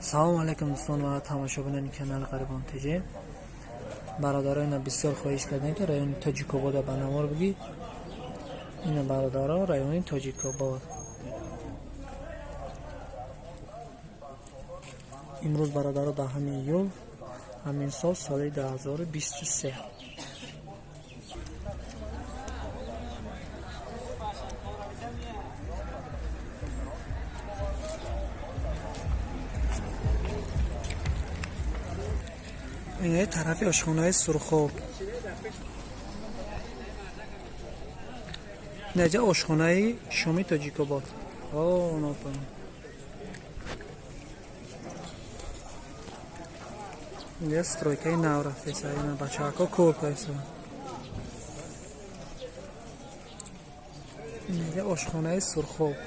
Салому алайкум, дӯстон ва тамошобинони канали Ғарибон ТЖ. Бародаро, ина бисёр хоҳиш кардем, ки райони Тоҷикобода ба навор бигӣ. Ина, бародаро, райони Тоҷикобод. Имрӯз, бародаро, 10 июл ҳамин сол, соли 2023. Инаи тарафи ошхонаи Сурхоб, инаҷа ошхонаи шоми Тоҷикобод. Инҷа стройкаи нав рафтеса, ина бачаҳако кор кайса. Инҷа ошхонаи Сурхоб.